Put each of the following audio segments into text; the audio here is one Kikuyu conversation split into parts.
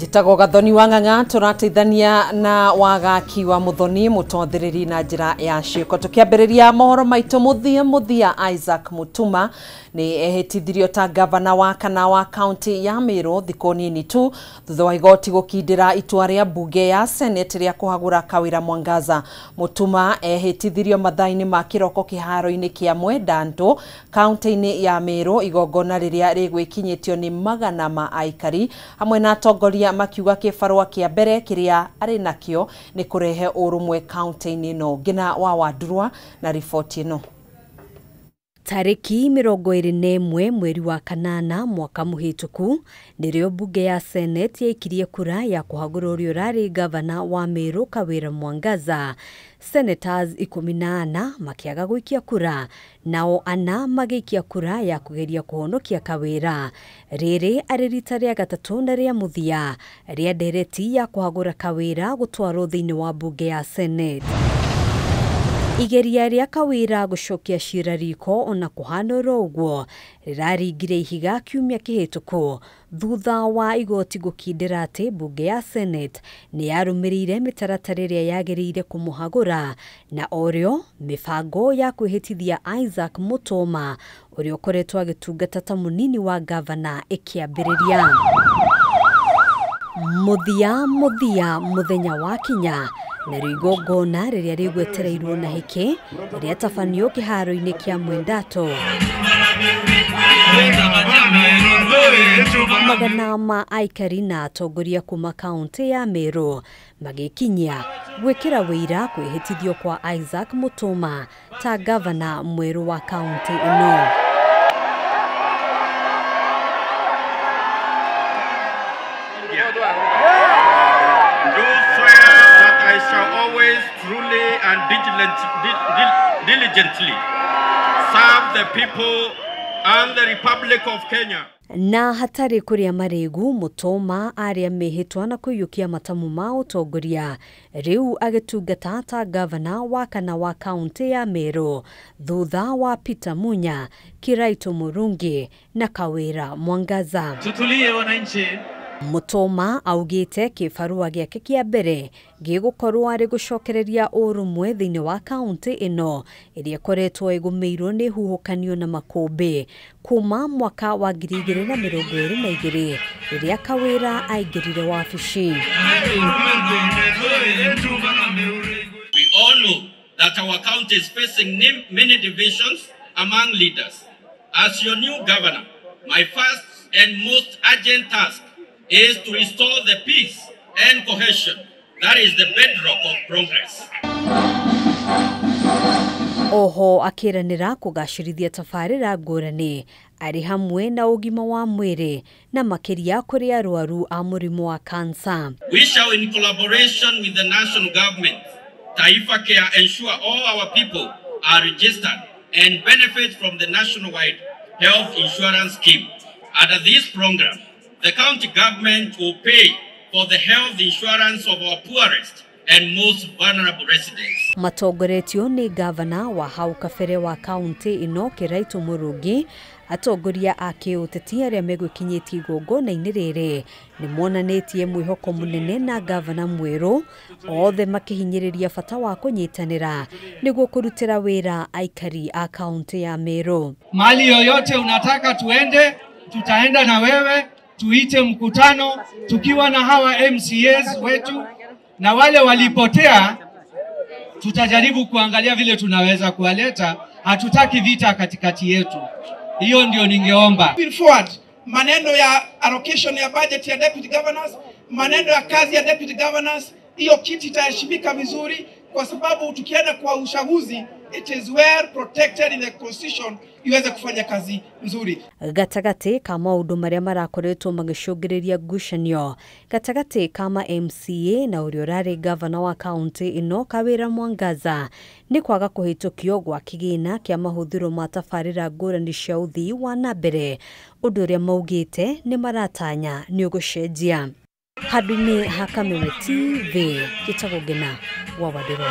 Njĩtagwo Gathoni wa Ng'ang'a, tũrateithania na wagaki wa Muthoni mũtothĩrĩri na njĩra ya ciĩko. Tũkĩambĩrĩria mohoro maitũ mũthia mũthia, Isaac Mutuma nĩ ehĩtithirio ta gavana wa kana wa kaunti ya Meru thikũ nini tu thutha wa igoti gũkindĩra itua rĩa mbunge ya Senate rĩa kũhagũra Kawira Mwangaza. Mutuma ehĩtithirio mathaa-inĩ ma kĩroko kĩharo-inĩ kĩa Mwendandũ kaunti-inĩ ya Meru, igongona rĩrĩa rĩgwĩkinyĩtio nĩ magana ma aikari hamwe na atongoria makiuga kĩbarũa kĩa mbere kĩrĩa arĩ nakĩo nĩ kũrehe ũrũmwe kaunti-inĩ ĩno. Ngina wa Wandurwa na riboti ĩno. Tarĩki 21 mweri wa kanana mwaka mũhĩtũku nĩrĩo mbunge ya Senate yaikirie kura ya kũhagũra ũrĩa ũrarĩ gavana wa Meru Kawira Mwangaza. Senators 14 makĩaga gũikia kura, nao 4 magĩikia kura ya kũgeria kũhonokia Kawira. Rĩrĩ arĩ rita rĩa gatatũ na rĩa mũthia rĩa ndereti ya kũhagũra Kawira gũtwarwo thĩinĩ wa mbunge ya Senate. Igeria rĩa Kawira gũcokia cira riko ona kũhana oro ũguo rĩraringire ihiga kiumia kĩhĩtũku thutha wa igoti gũkindĩra atĩ mbunge ya Senate nĩ yarũmĩrĩire mĩtaratara ĩrĩa yagĩrĩire kũmũhagũra, na orĩo mĩbango ya kwĩhĩtithia Isaac Mutuma ũrĩa ũkoretwo agĩtungata ta mũnini wa gavana ĩkĩambĩrĩria. Mũthia mũthia mũthenya wa kinya narĩo igongona rĩrĩa rĩgwetereirwo na hĩkĩ rĩatabanio kĩharo-inĩ kĩa Mwendato. Magana ma aikari na atongoria kuma kaunti ya Meru magĩkinyia gwĩkĩra wĩira kwĩhĩtithio kwa Isaac Mutuma ta gavana mwerũ wa kaunti ĩno. Truly and diligently serve the people and the Republic of Kenya. Na hatarĩ kũrĩa marĩgu, Mutuma arĩa mĩhĩtwa na kũiyũkia matamu ma ũtongoria rĩu agĩtungata ta gavana wa kana wa kaunti ya Meru thutha wa Peter Munya, Kiraito Murungi na Kawira Mwangaza. Tutulie wananchi. Mutuma augĩte kĩbarũa gĩake kĩa mbere gĩgũkorwo arĩ gũcokereria ũrũmwe thĩinĩ wa kaunti ĩno ĩrĩa ĩkoretwo ĩgũmĩirwo nĩ huhũkanio na makũmbĩ kuma mwaka wa 2022 rĩrĩa Kawira aingĩrire wabici. We all know that our county is facing many divisions among leaders. As your new governor, my first and most urgent task is to restore the peace and cohesion that is the bedrock of progress. Oho akĩranĩra kũgacĩrithia tabarĩra ngũrani arĩ hamwe na ũgima wa mwĩrĩ na makĩria kũrĩ arwaru a mũrimũ wa kansa. We shall, in collaboration with the national government, Taifa Care, ensure all our people are registered and benefit from the nationwide health insurance scheme. Under this program, the county government will pay for the health insurance of our poorest and most vulnerable residents. Matongoretio nĩ gavana wa hau kabere wa kaunti ĩno Kiraito Murungi, atongoria a kĩũteti arĩa megwĩkinyĩtie igongona-inĩ rĩrĩ nĩ monanĩtie mwĩhoko mũnene na gavana mwerũ, othe makĩhinyĩrĩria bata wa kũnyitanĩra nĩguo kũrutĩra wĩra aikari a kaunti ya Meru. Mali yoyote unataka tuende, tutaenda na wewe. Tuite mkutano tukiwa na hawa MCAs wetu, na wale walipotea tutajaribu kuangalia vile tunaweza kuwaleta. Hatutaki vita katikati yetu. Hiyo ndio ningeomba. Forward, maneno ya allocation ya budget ya deputy governors, maneno ya kazi ya deputy governors, hiyo kiti itaheshimika vizuri kwa sababu tukienda kwa uchaguzi it is well protected in the constitution iweze kufanya kazi nzuri. Gatagatĩ ka maũndũ marĩa marakoretwo magĩcũngĩrĩria ngucanio gatagatĩ ka ma MCA na ũrĩa ũrarĩ gavana wa kaunti ĩno Kawira Mwangaza nĩ kwaga kũhĩtũkio gwa kĩgĩna kĩa mahũthĩro ma tabarĩra ngũrani cia ũthii wa na mbere, ũndũ ũrĩa maugĩte nĩ maratanya nĩ ũgũcenjia. Handũ-inĩ ha Kameme TV, njĩtagwo Ngina wa Wandĩrũ.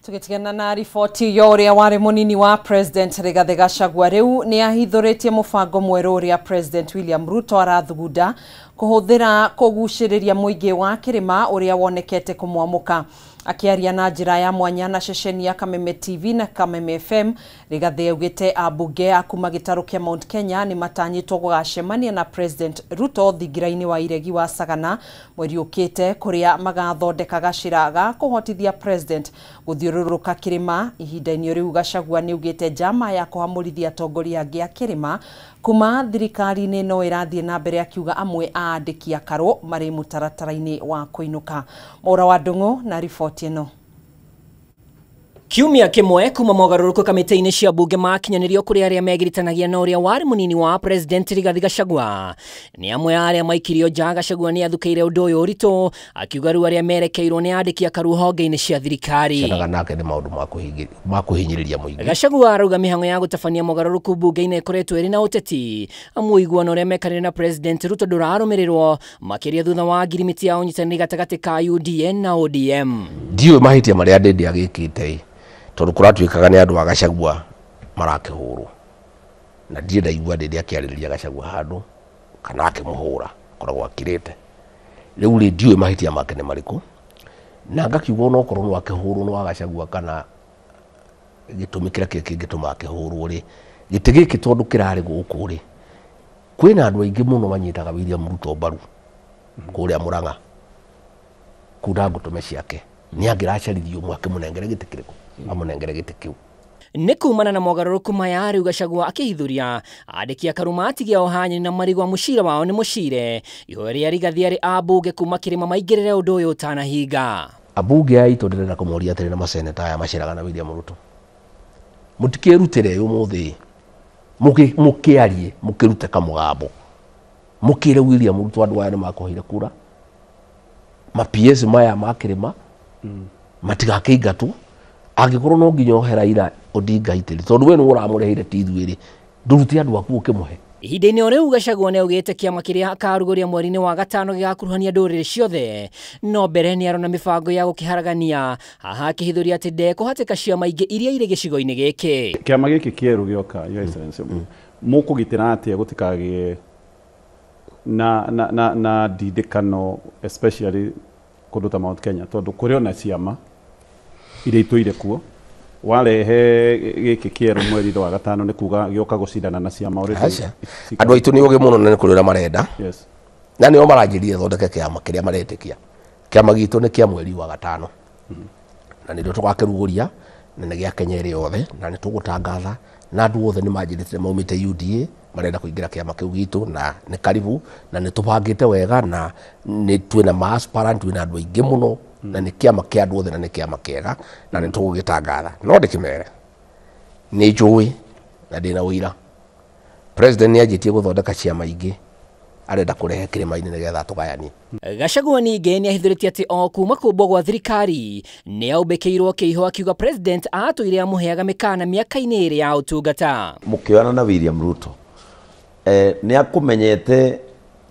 Tugitigana na riboti ya ũrĩa warĩ mũnini wa President Rigathi Gachagua rĩu nĩ ahithũrĩtie mũbango mwerũ ũrĩa President William Ruto arathugunda kũhũthĩra kũgucĩrĩria mũingĩ wa kĩrĩma ũrĩa wonekete kũmwamũka. Akiaria na njĩra ya mwanya na ceceni ya Kameme TV na Kameme FM, Rigathi augĩte ambunge a kuma gĩtarũ kĩa Mount Kenya nĩ matanyĩtwo gũgacemania na President Ruto thingira-inĩ wa iregi wa Sagana mweri ũkĩte, kũrĩa magathondeka gacĩra ga kũhotithia President gũthiũrũrũka kĩrĩma. Ihinda-inĩ rĩu Gachagua nĩ augĩte njama ya kũhamũrithia atongoria angĩ a kĩrĩma kuma thirikari-inĩ no ĩrathiĩ na mbere, akiuga amwe a andĩki a karũ marĩ mũtaratara-inĩ wa kũinũka. Mwaura wa Ndung'u na riboti ĩno. Kiumia kĩmwe kuma mogarũrũku kamĩtĩ-inĩ cia bunge makinyanĩrio kũrĩ arĩa megiritanagia na ũrĩa warĩ mũnini wa President Rigathi Gachagua. Nĩ amwe a arĩa maikirio nja. Gachagua nĩ athukĩire ũndũ ũyũ ũritũ, akiuga rĩu arĩa merekeirwo nĩ andĩki a karu honge-inĩ cia thirikari. Cionaga nake nĩ maũndũ ma kũhinyĩrĩria mũingĩ. Gachagua arauga mĩhang'o ya gũtabania mogarũrũku bunge-inĩ ĩkoretwo ĩrĩ na ũteti, mũiguano ũrĩa mekanire na President Ruto ndũrarũmĩrĩrwo, makĩria thutha wa ngirimiti ya ũnyitanĩri gatagatĩ ka UDA na ODM. Ndiũĩ mahĩtia marĩa Ndindi agĩkĩte, tondũ kũratuĩkaga nĩ andũ a Gachagua marakĩhũrwo, na ndirĩ ndaigua Ndindi akĩarĩrĩria Gachagua handũ kana akĩmũhũra, akoragwo akirĩte. Rĩu rĩ, ndiũĩ mahĩtia make nĩ marĩkũ, na ngakiuga onokorwo no akĩhũrwo nĩ wa Gachagua kana gĩtũmi kĩrĩa kĩngĩtũma akĩhũrwo rĩ, gĩtĩ gĩkĩ tondũ kĩrarĩ gũkũ rĩ, kwĩna andũ aingĩ mũno manyitaga William Ruto mbaru kũrĩa Murang'a kunda ngũtũme ciake, nĩ angĩracarithio ũmwe akĩmũnengere gĩtĩ kĩrĩkũ, amũnengere gĩtĩ kĩu. Nĩ kumana na mogarũrũku maya rĩu Gachagua akĩhithũria andĩki a karũ matigia o hanyani na marigwa mũcira wao nĩ mũcire. Ihoya rĩa Rigathi arĩ ambunge kuma kĩrĩma maingĩrĩre ũndũ ũyũ ũtanahinga. Ambunge aya aitũ ndĩrenda kũmoria atĩrĩ na maseneta aya maceraga na William Ruto, mũtikĩrutĩre ũmũthĩ mũkĩarie, mũkĩrute kamũgambo, mũkĩre William Ruto andũ aya nĩ makũheire kura, ma PS maya ma kĩrĩma matigakĩingatwo, angĩkorwo no nginya ohe Raila Odinga itĩri, tondũ we nĩwe ũramũreheire ti ithuĩ rĩ, ndũrute andũ aku ũkĩmũhe. Ihinda-inĩ o rĩu Gachagua nĩ augĩte kĩama kĩrĩa akarugũria mweri-inĩ wa gatano gĩgakuruhania ndũrĩrĩ ciothe, no mbere nĩ arona mĩbango ya gũkĩharagania, haha akĩhithũria atĩ ndekũhatĩka ciama ingĩ iria irĩ gĩcigo-inĩ gĩkĩ. Kĩama gĩkĩ kĩerũ gĩoka, Your Excellency, mũkũgitĩra atĩa gũtikagĩe na ndindĩkano, especially kũndũ ta Mount Kenya, tondũ kũrĩ ona ciama iria itũire kuo, warehe gĩkĩ kĩerũ mweri wa gatano nĩ kuga gĩoka gũcindana na ciama already. Aca, andũ aitũ nĩ ũgĩ mũno na nĩ kũrĩ ũrĩa marenda. Na nĩo maranjĩrire thondeke kĩama kĩrĩa maretĩkia. Kĩama gitũ nĩ kĩa mweri wa gatano, na nĩrĩo tũgakĩrugũria, na nĩ gĩa Kenya ĩrĩ yothe, na nĩ tũgũtangatha, na andũ othe nĩ manjĩrĩte maumĩte UDA marenda kũingĩra kĩama kĩu gitũ, na nĩ karibu, na nĩ tũbangĩte wega, na nĩ twĩna ma-aspirant, twĩna andũ aingĩ mũno, na nĩ kĩama kĩa andũ othe, na nĩ kĩama kĩega, na nĩ tũgũgĩtangatha. No ndĩkĩmere, nĩ njũĩ na ndĩna ũira, President nĩ anjĩtie gũthondeka ciama ingĩ arenda kũrehe kĩrĩma-inĩ nĩgetha tũgayanie. Gachagua ningĩ nĩ ahithũrĩtie atĩ o kuma kũmbwo gwa thirikari nĩ aumbĩkĩirwo kĩiho, akiuga President atũire amũheaga mĩkana mĩaka-inĩ ĩrĩ ya ũtungata. Mũkĩoyana na William Ruto, nĩ akũmenyete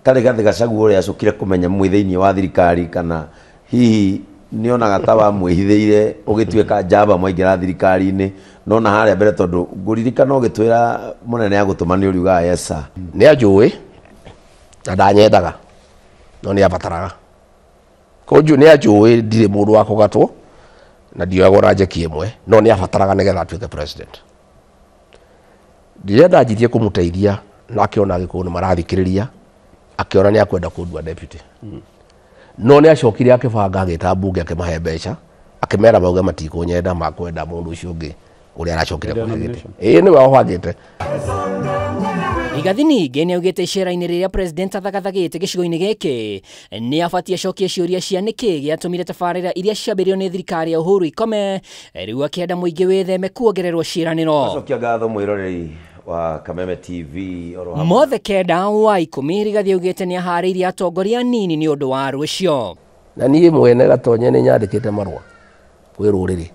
ta Rigathi Gachagua ũrĩa acokire kũmenya mwĩ thĩinĩ wa thirikari, kana hihi nĩonaga ta wamwĩhithĩire ũgĩtuĩka njamba mwaingĩra thirikari-inĩ? No na harĩa mbere, tondũ ngũririkana ũgĩtwĩra mũnene agũtũma nĩ ũriugaga yes sir. Nĩ anjũĩ na ndanyendaga, no nĩ abataraga kũnjũ, nĩ anjũĩ ndirĩ mũndũ wa kũgatwo na ndioyagwo na njeki ĩmwe, no nĩ abataraga nĩgetha atuĩke president. Rĩrĩa ndanjirie kũmũteithia na akĩona Agĩkũyũ nĩ marathikĩrĩria, akĩona nĩ akwenda kũndua deputy, no nĩ acokire akĩbanga, agĩta mbunge, akĩmahe mbeca, akĩmera mauge matikũnyenda, makwenda mũndũ ũcio ũngĩ ũrĩa aracokire kũhe gĩtĩ. Ĩĩ, nĩwe wabangĩte. Rigathi ningĩ nĩ augĩte icera-inĩ rĩrĩa President athagathagĩte gĩcigo-inĩ gĩkĩ nĩ abatiĩ acokie ciũria cia nĩkĩ gĩatũmire tabarĩra iria ciambĩrĩirio nĩ thirikari ya Uhuru ikome, rĩu akĩenda mũingĩ wĩtheme kuongererwo ciĩranĩro. Acokia ngatho mwĩroreri wa Kameme TV oro hamwe. Mothe kenda wa 10 Rigathi augĩte nĩ aharĩirie atongoria anini nĩ ũndũ wa rũcio. Na niĩ mwene Gatonye nĩ nyandĩkĩte marũa kwĩ rũrĩrĩ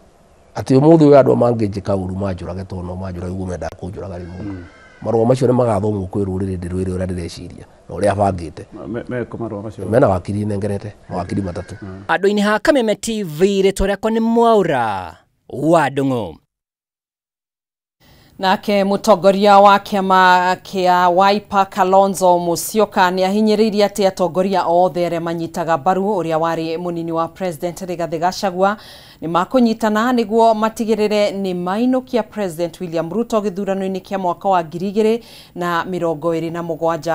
atĩ ũmũthĩ ũyũ andũ mangĩnjĩka ũru manjũrage, tondũ no manjũrage ũguo mendaga kũnjũraga rĩmwe, marũa macio nĩ magathomwo kwĩ rũrĩrĩ, ndĩrwĩre ũrĩa ndĩreciria na ũrĩa bangĩte. Mekũ marũa macio? Mena wakiri nengerete mawakiri 3. Andũ-inĩ ha Kameme TV, rĩtwa rĩakwa nĩ Mwaura wa Ndung'u. Nake mutongoria wa kĩama kĩa Wiper Kalonzo Musyoka nĩ ahinyĩrĩirie atĩ atongoria othe arĩa manyitaga mbaru ũrĩa warĩ mũnini wa President Rigathi Gachagua nĩ makũnyitana nĩguo matigĩrĩre nĩ mainũkia President William Ruto gĩthurano-inĩ kĩa mwaka wa 2027.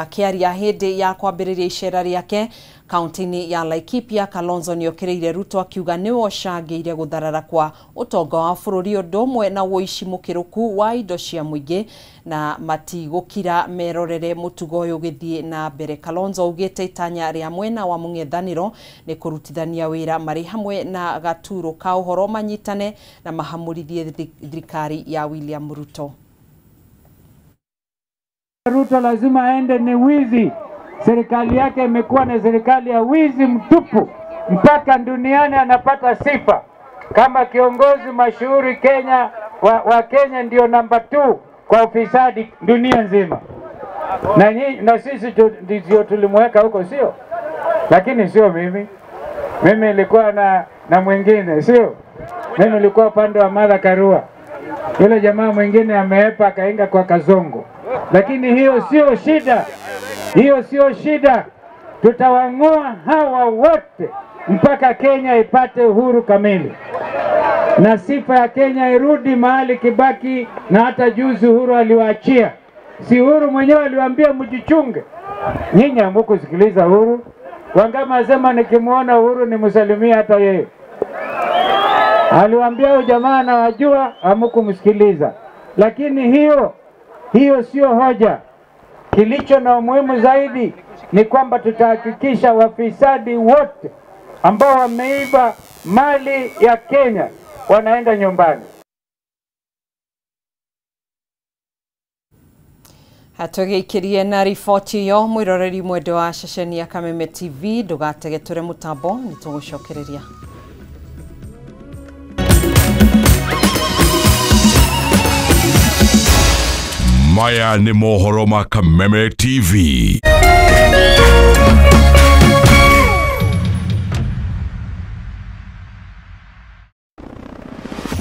Akĩaria hĩndĩ ya kwambĩrĩria icera rĩake kaunti-inĩ ya Laikipia, Kalonzo nĩokĩrĩire Ruto akiuga nĩwe ũcangĩire gũtharara kwa ũtonga wa bũrũri ũndũ ũmwe na ũici mũkĩrũku wa indo cia mũingĩ na matigũkira merorere mũtugo ũyũ ũgĩthiĩ na mbere. Kalonzo augĩte itanya rĩa mwena wa mũng'ethanĩro nĩ kũrutithania wĩra marĩ hamwe na gaturo ka ũhoro manyitane na mahamũrithie thirikari ya William Ruto. Ruto lazima aende, ni wizi. Serikali yake imekuwa na serikali ya wizi mtupu, mpaka duniani anapata sifa kama kiongozi mashuhuri Kenya. Wa Kenya ndio namba 2 kwa ufisadi dunia nzima, na sisi ndio tulimweka huko, sio? Lakini sio mimi. Mimi nilikuwa na mwingine, sio? Mimi nilikuwa upande wa Martha Karua. Yule jamaa mwingine ameepa akainga kwa Kazongo. Lakini hiyo sio shida. Hiyo sio shida. Tutawang'oa hawa wote mpaka Kenya ipate uhuru kamili. Na sifa ya Kenya irudi mahali Kibaki na hata juzi Uhuru aliwaachia. Si Uhuru mwenyewe aliwaambia mjichunge. Nyinyi hamkusikiliza Uhuru. Wangama asema nikimuona Uhuru nimsalimie hata yeye. Aliwaambia huyu jamaa anawajua, hamkumsikiliza. Lakini hiyo sio hoja. Kilicho na umuhimu zaidi ni kwamba tutahakikisha wafisadi wote ambao wameiba mali ya Kenya wanaenda nyumbani. Hatũgĩikĩrie na riboti ĩyo mwĩroreri mwendo wa ceceni ya Kameme TV, ndũgatege tũre mũtambo nĩtũgũcokereria. Maya ni mohoro ma Kameme TV.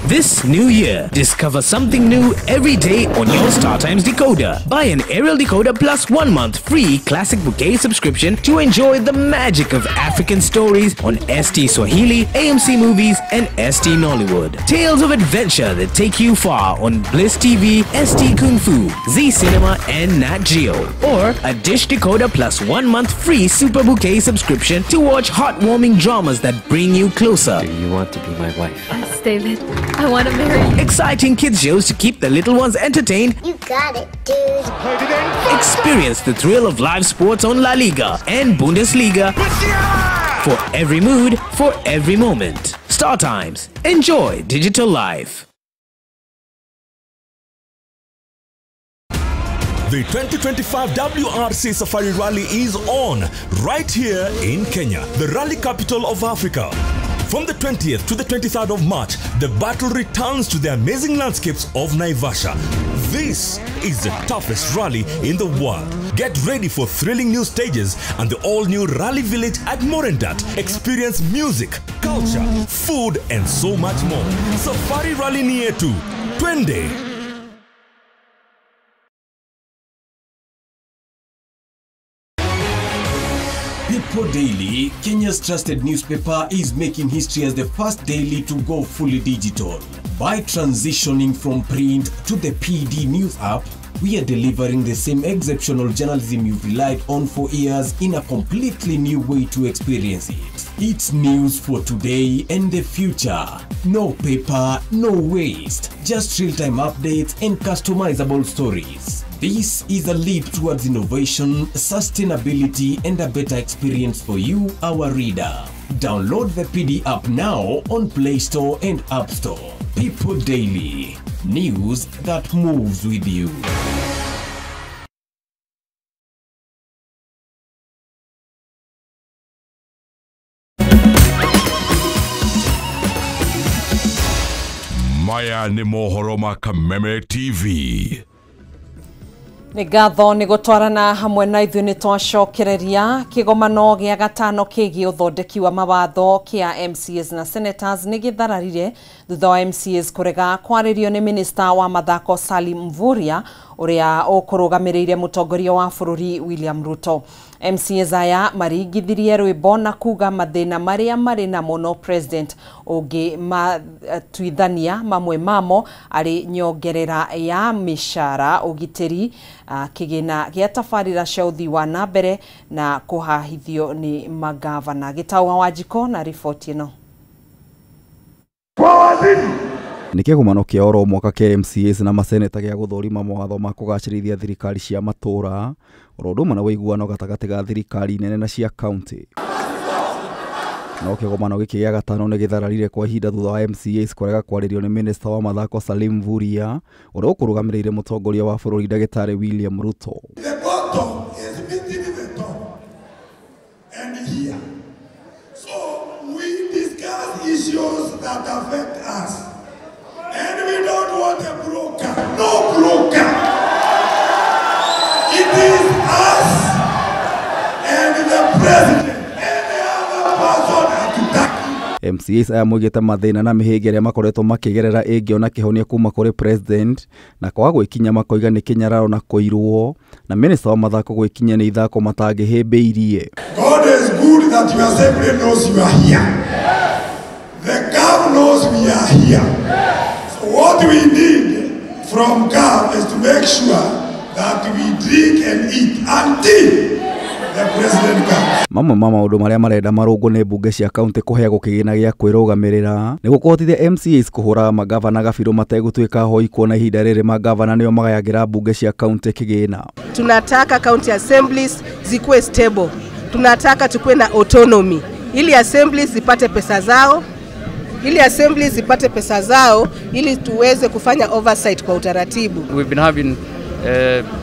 This new year, discover something new every day on your StarTimes decoder. Buy an aerial decoder plus 1 month free Classic Bouquet subscription to enjoy the magic of African stories on ST Swahili, AMC Movies and ST Nollywood. Tales of adventure that take you far on Bliss TV, ST Kung Fu, Z Cinema and Nat Geo. Or a dish decoder plus 1 month free Super Bouquet subscription to watch heartwarming dramas that bring you closer. Do you want to be my wife? Yes, David. I want to marry you. Exciting kids shows to keep the little ones entertained. You got it, dude. Experience the thrill of live sports on La Liga and Bundesliga. For every mood, for every moment. Star Times. Enjoy digital life. The 2025 WRC Safari Rally is on right here in Kenya, the rally capital of Africa. From the 20th to the 23rd of March, the battle returns to the amazing landscapes of Naivasha. This is the toughest rally in the world. Get ready for thrilling new stages and the all-new Rally Village at Morendat. Experience music, culture, food, and so much more. Safari Rally Nietu, Twende. People Daily, Kenya's trusted newspaper, is making history as the first daily to go fully digital. By transitioning from print to the PD News app, we are delivering the same exceptional journalism you've relied on for years in a completely new way to experience it. It's news for today and the future. No paper, no waste. Just real-time updates and customizable stories. This is a leap towards innovation, sustainability, and a better experience for you, our reader. Download the PD app now on Play Store and App Store. People Daily. News that moves with you. Maya ni mohoro ma Kameme TV. Nĩ ngatho nĩ gũtwarana hamwe na ithuĩ nĩ twacokereria kĩgomano gĩa gatano kĩgiĩ ũthondeki wa mawatho kĩa MCAs na senators nĩ gĩthararire Thutha wa MCAs kũrega kwarĩrio nĩ minista wa mathako Salim Mvurya ũrĩa ũkũrũgamĩrĩire mũtongoria wa bũrũri William Ruto. MCAs aya maringithirie rwĩmbo na kuga mathĩna marĩa marĩ namo no president ũngĩmatuithania mamwe mamo arĩ nyongerera ya mĩcara, ũgitĩri, kĩgĩna gĩa tabarĩra cia ũthii wa na mbere na kũhahithio nĩ magavana. Gĩtaũ wa Wanjikũ na riboti ĩno. Nĩ kĩgomano kĩa oro mwaka kĩa MCAs na maseneta gĩa gũthũrima mawatho ma kũgacĩrithia thirikari cia matũũra oro ũndũ ũmwe na ũiguano gatagatĩ ga thirikari nene na cia kaunti. No kĩgomano gĩkĩ gĩa gatano nĩ gĩthararire kwa ihinda thutha wa MCAs kũrega kwarĩrio nĩ minista wa mathako Salim Mvurya ũrĩa ũkũrũgamĩrĩire mũtongoria wa bũrũri ndagĩtarĩ William Ruto. The bottom is meeting the top and here. So we discuss issues that affect us. And we don't want a broker. No broker. It is us and the president. Any other person hatutaki. MCAs aya moigĩte mathĩna na mĩhĩnga ĩrĩa makoretwo makĩgerera ĩngĩona kĩhonia kuma kũrĩ president na kwaga gwĩkinya makoiga nĩ kĩnyararo na kũirwo na minista wa mathako gwĩkinya nĩ ithako matangĩhĩmbĩirie. God is good that your assembly knows you are here. The CAF knows we are here. So what we need from CAF is to make sure that we drink and eat until the president comes. Mamwe ma maũndũ marĩa marenda marũngwo nĩ mbunge cia kaunti kũheagwo kĩgĩna gĩa kwĩrũgamĩrĩra nĩguo kũhotithia MCAs kũhũraga magavana gabirũ mategũtuĩka hoi kuona ihinda rĩrĩ magavana nĩo magayagĩra mbunge cia kaunti kĩgĩna. Tunataka county assemblies zikuwe stable. Tunataka tukuwe na autonomy ili assemblies zipate pesa zao, ili assemblies zipate pesa zao ili tuweze kufanya oversight kwa utaratibu. We've been having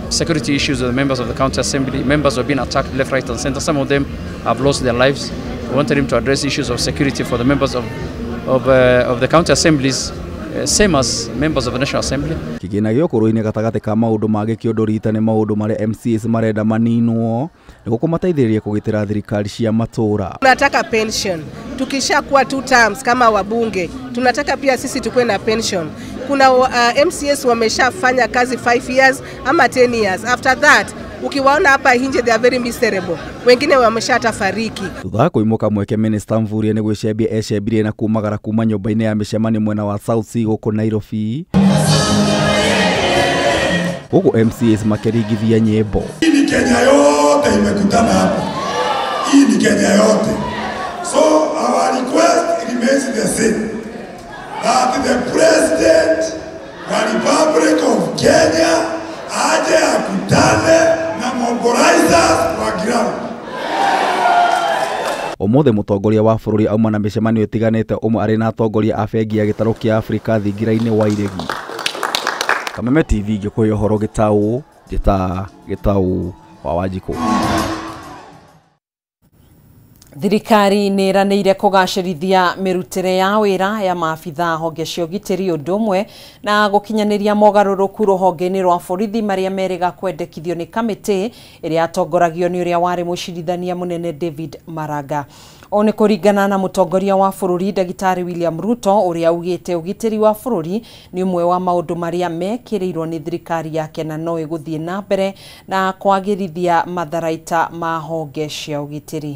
security issues with the members of the county assembly. Members have been attacked left, right and center. Some of them have lost their lives. We wanted him to address issues of security for the members of the county assemblies, same as members of the National Assembly. Kĩgĩna gĩa ũkũrũ-inĩ gatagatĩ ka maũndũ mangĩ kĩũndũ rita nĩ maũndũ marĩa MCAs marenda maninwo nĩguo kũmateithĩrĩria kũgitĩra thirikari cia matũũra. Tunataka pension. Tukishakuwa 2 terms kama wabunge, tunataka pia sisi tukue na pension. Kuna MCAs wameshafanya kazi 5 years ama 10 years. After that, ukiwaona hapa nje they are very miserable. Wengine wameshatafariki. Thutha wa kũimũka mweke Minister Mvurya nĩ gwĩcembia ecembirie na kumagara kuma nyũmba-inĩ ya mĩcemanio mwena wa South C gũkũ Nairobi. Gũkũ MCAs makĩringithia nyĩmbo. Hii ni Kenya yote imekutana hapa. Hii ni Kenya yote. So our request remains the same. That the President wa Republic of Kenya aje akutane na mobilizers wa ground. Ũmũthĩ mũtongoria wa bũrũri auma na mĩcemanio ĩtiganĩte ũmwe arĩ na atongoria a bengi ya gĩtarũ kĩa Afrika thingira-inĩ wa Iregi. Kameme TV ngĩkũhe ũhoro Gĩtaũ, njĩta Gĩtaũ wa Wanjikũ. Thirikari nĩ ĩranĩire kũgacĩrithia mĩrutĩre ya wĩra ya maabitha honge cia ũgitĩri ũndũ ũmwe na gũkinyanĩria mogarũrũku rũhonge-inĩ rwa borithi marĩa merĩga kwendekithio nĩ kamĩtĩ ĩrĩa yatongoragio nĩ ũrĩa warĩ mũcirithania mũnene David Maraga. Ũũ nĩ kũringana na mũtongoria wa bũrũri ndagĩtarĩ William Ruto ũrĩa augĩte ũgitĩri wa bũrũri nĩ ũmwe wa maũndũ marĩa mekĩrĩirwo nĩ thirikari yake na no ĩgũthiĩ na mbere na kwagĩrithia matharaita ma honge cia ũgitĩri.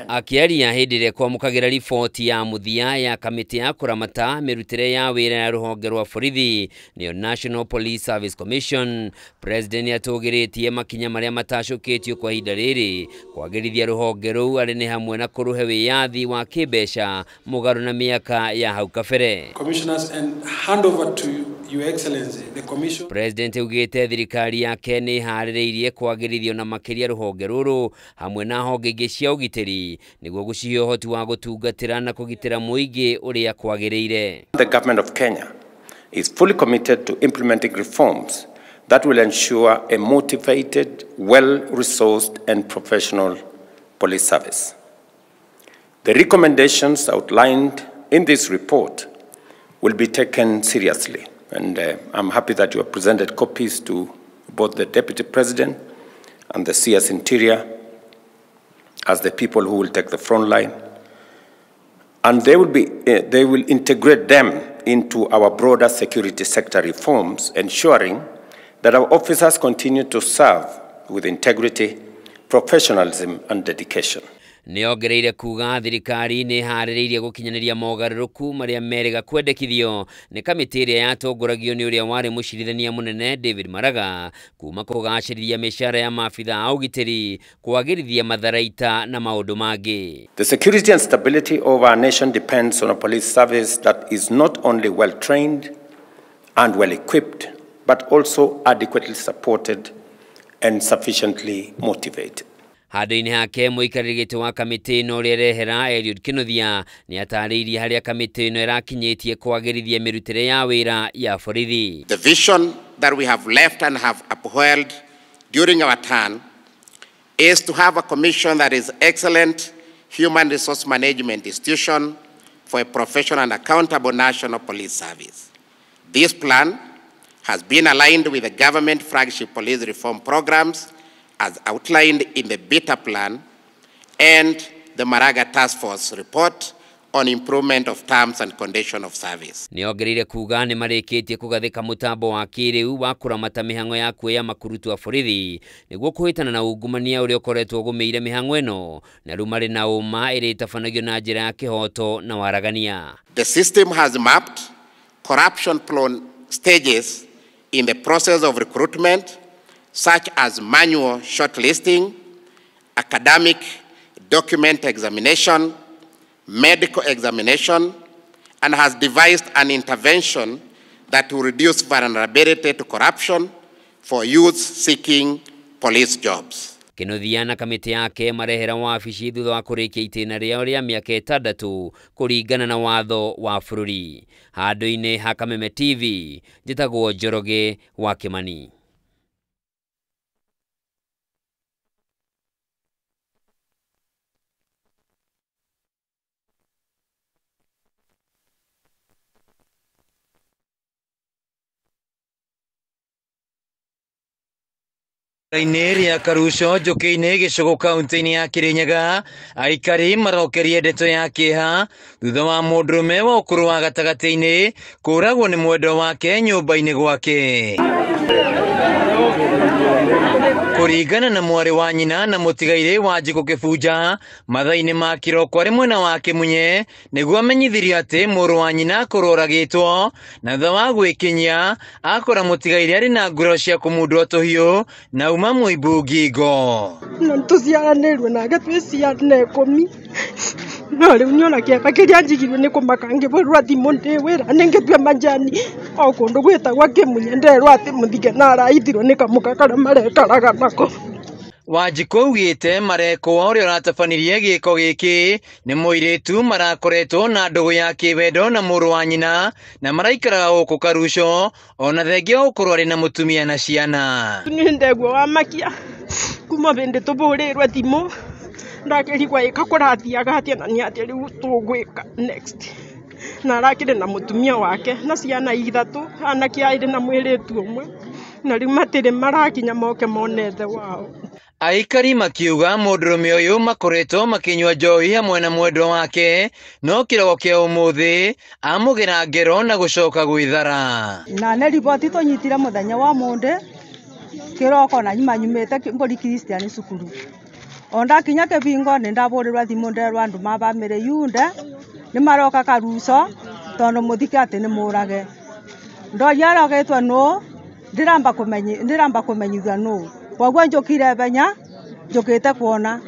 Akĩaria hĩndĩ ĩrĩa kwamũkagĩra riboti ya mũthia ya kamĩtĩ ya kũramata mĩrutĩre ya wĩra ya rũhonge rwa borithi nĩyo National Police Service Commission, President nĩatũgĩrĩtie makinya marĩa matacũkĩtio kwa ihinda rĩrĩ kwagĩrithia rũhonge rũu arĩ nĩ hamwe na kũrũhe wĩyathi wa kĩmbeca mũgarũ na mĩaka ya hau kabere. Commissioners and hand over to Your Excellency the Commission. President augĩte thirikari yake nĩ ĩharĩrĩirie kwagĩrithio na makĩria rũhonge rũrũ hamwe na honge ingĩ cia ũgitĩri nĩguo gũcihe ũhoti wa gũtungatĩra na kũgitĩra mũingĩ ũrĩa kwagĩrĩire. The government of Kenya is fully committed to implementing reforms that will ensure a motivated, well-resourced and professional police service. The recommendations outlined in this report will be taken seriously, and I'm happy that you have presented copies to both the Deputy President and the CS Interior as the people who will take the front line And they will integrate them into our broader security sector reforms, ensuring that our officers continue to serve with integrity, professionalism, and dedication. Nĩongereire kuga thirikari nĩ ĩharĩrĩirie gũkinyanĩria mogarũrũku marĩa merĩga kwendekithio nĩ kamĩtĩ ĩrĩa yatongoragio nĩ ũrĩa warĩ mũcirithania mũnene David Maraga kuma kũgacĩrithia mĩcara ya maabitha a ũgitĩri, kwagĩrithia matharaita na maũndũ mangĩ. The security and stability of our nation depends on a police service that is not only well trained and well equipped, but also adequately supported and sufficiently motivated. Handũ-inĩ hake mũikarĩri gĩtĩ wa kamĩtĩ ĩno ũrĩa ĩrehera Eliud Kinuthia nĩ atarĩirie harĩa kamĩtĩ ĩno ĩrakinyĩtie kwagĩrithia mĩrutĩre ya wĩra ya borithi. The vision that we have left and have upheld during our term is to have a commission that is excellent human resource management institution for a professional and accountable national police service. This plan has been aligned with the government flagship police reform programs as outlined in the Beta Plan and the Maraga Task Force report on improvement of terms and condition of service. Nĩongereire kuga nĩ marĩkĩtie kũgathĩka mũtambo wa kĩrĩu wa kũramata mĩhang'o ya kuoya makurutu a borithi nĩguo kũhĩtana na ungumania ũrĩa ũkoretwo ũgũmĩire mĩhang'o ĩno na rĩu marĩ na ũma ĩrĩa ĩtabanagio na njĩra ya kĩhoto na waragania. The system has mapped corruption prone stages in the process of recruitment, such as manual shortlisting, academic document examination, medical examination, and has devised an intervention that will reduce vulnerability to corruption for youth seeking police jobs. Kinuthia na kamĩtĩ yake marehera wabici thutha wa kũrĩkia itĩna rĩao rĩa mĩaka 6 kũringana na watho wa bũrũri. Handũ-inĩ ha Kameme TV, njĩtagwo Njoroge wa Kĩmani. Inĩ rĩa Karuco njũkĩ-inĩ gĩcũgũ kaunti-inĩ ya Kĩrĩnyaga aikari marokerie ndeto ya kĩeha thutha wa mũndũrũme wa ũkũrũ wa gatagatĩ-inĩ kũragwo nĩ mwendwa wake nyũmba-inĩ gwake. Kũringana na mwarĩ wa nyina na mũtigairĩ wa Wanjikũ Kĩbunja mathaa-inĩ ma kĩroko arĩ mwena wa Kĩmunye nĩguo amenyithirio atĩ mũrũ wa nyina kũroragĩtwo na thutha wa gwĩkinyia akora mũtigairĩ arĩ na nguraro cia kũmundwo tũhiũ na uma mũimbu ngingo. Na tũciaranĩirwo nake twĩ ciana 10 no rĩu nĩona kĩeha kĩrĩa njigirwo nĩ kũmaka ngĩbũrwo thimũ ndĩ wĩra nĩngĩtue majani o kũndũ gwĩtagwo Kĩmunye nderwo atĩ mũthike na araithirwo nĩ kamũka karĩa marekaraga nako. Wanjikũ augĩte marekwo ũrĩa ũratabanirie gĩko gĩkĩ nĩ mũirĩtu marakoretwo na ndũgũ ya kĩwendo na mũrũ wa nyina na maraikaraga gũkũ Karuco ona thengia wa gũkorwo arĩ na mũtumia na ciana. Nĩ ndegwa wa makia kuma bĩndĩ tũbũrĩrwe thimũ ndakĩrigwa ĩka kũrathiaga atĩa na nĩ atĩa rĩu tũgwĩka next na arakĩrĩ na mũtumia wake na ciana 3 anake aĩrĩ na mwĩrĩtu ũmwe na rĩu matirĩ marakinya moke mone ithe wao. Aikari makiuga mũndũrũme ũyũ makoretwo makĩnyua njohi hamwe na mwendwa wake no kĩroko kĩa ũmũthĩ amũgera ngero na gũcoka gwĩthara. Na nĩ riboti tũnyitire mũthenya wa Mũndĩ kĩroko na nyuma nyumĩte mbũri Christian cukuru o ndakinya kĩbingo nĩ ndabũrĩrwo thimũ nderwo andũ ma bamĩrĩ yunde nĩ maroka Karuco tondũ mũthike atĩ nĩ mũrage ndoria arogĩtwo nũ ndĩramba kũmenyithio nũ koguo njũkire benya njũkĩte kuona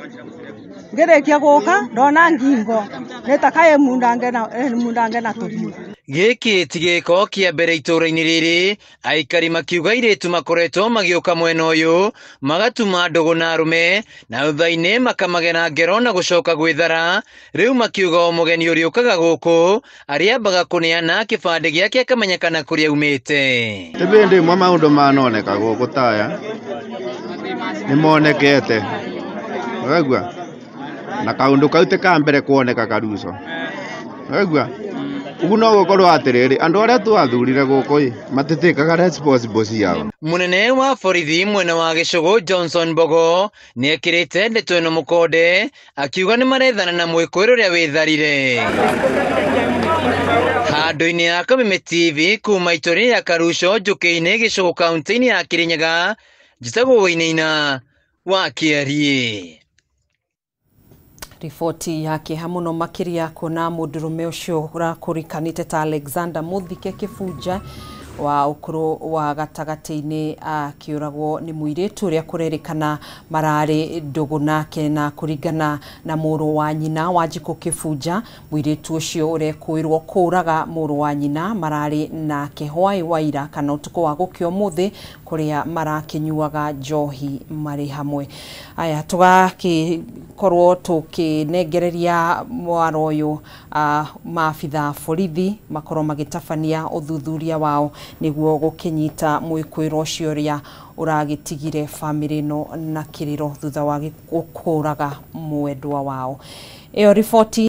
ngĩrĩkia gũka ndona ngingo nĩtakaĩ mundange na tũhiũ. Gĩkĩ ti gĩko kĩa mbere itũũra-inĩ rĩrĩ aikari makiuga airĩtu makoretwo magĩũka mwena ũyũ magatuma ndũgũ na arũme na thutha-inĩ makamagera ngero na gũcoka gwĩthara. Rĩu makiuga o mũgeni ũrĩa ũkaga gũkũ arĩambaga kũneana kĩbandĩ gĩake akamenyekana kũrĩa aumĩte. Tĩ bĩndĩ ĩmwe maũndũ manoneka gũkũ taya nĩ monekete ũraigua na kaũndũ kau ti ka mbere kuoneka Karuco ũraigua Ugu no gukorwo atiriri andu aria twathurire guku i matitikaga responsible ciao. Munene wa borithi mwena wa Gĩcũgũ Johnson Mbogo nĩekĩrĩte ndeto ĩno mũkonde akiuga nĩmarethana na mwĩkũĩro ũrĩa wĩtharire. Handũ-inĩ ya Kameme TV kuma itũũra rĩa Karuco Njũkĩ-inĩ Gĩcũgũ kaunti-inĩ ya Kĩrĩnyaga, njĩtagwo Wainaina wa Kĩariĩ. Riboti ya kĩeha mũno makĩria kuona mũndũrũme ũcio ũrakũrĩkanĩte ta Alexander Mũthike Kĩbunja wa ũkũrũ wa gatagatĩ-inĩ akĩũragwo nĩ mũirĩtu ũrĩa kũrerĩkana mararĩ ndũgũ nake, na kũringana na mũrũ wa nyina Wanjikũ Kĩbunja, mũirĩtu ũcio ũrekũĩrwo kũũraga mũrũ wa nyina mararĩ nake hwaĩ wa ira kana ũtukũ wa gũkĩa ũmũthĩ kũrĩa marakĩnyuaga njohi marĩ hamwe. Aya tũgakĩkorwo tũkĩnengereria mwaro ũyũ maabitha borithi makorwo magĩtabania ũthuthuria wao nĩguo gũkĩnyita mwĩkũĩrwo ũcio ũrĩa ũragĩtigire bamĩrĩ ĩno na kĩrĩro thutha wa gũkũraga mwendwa wao. Ĩyo riboti.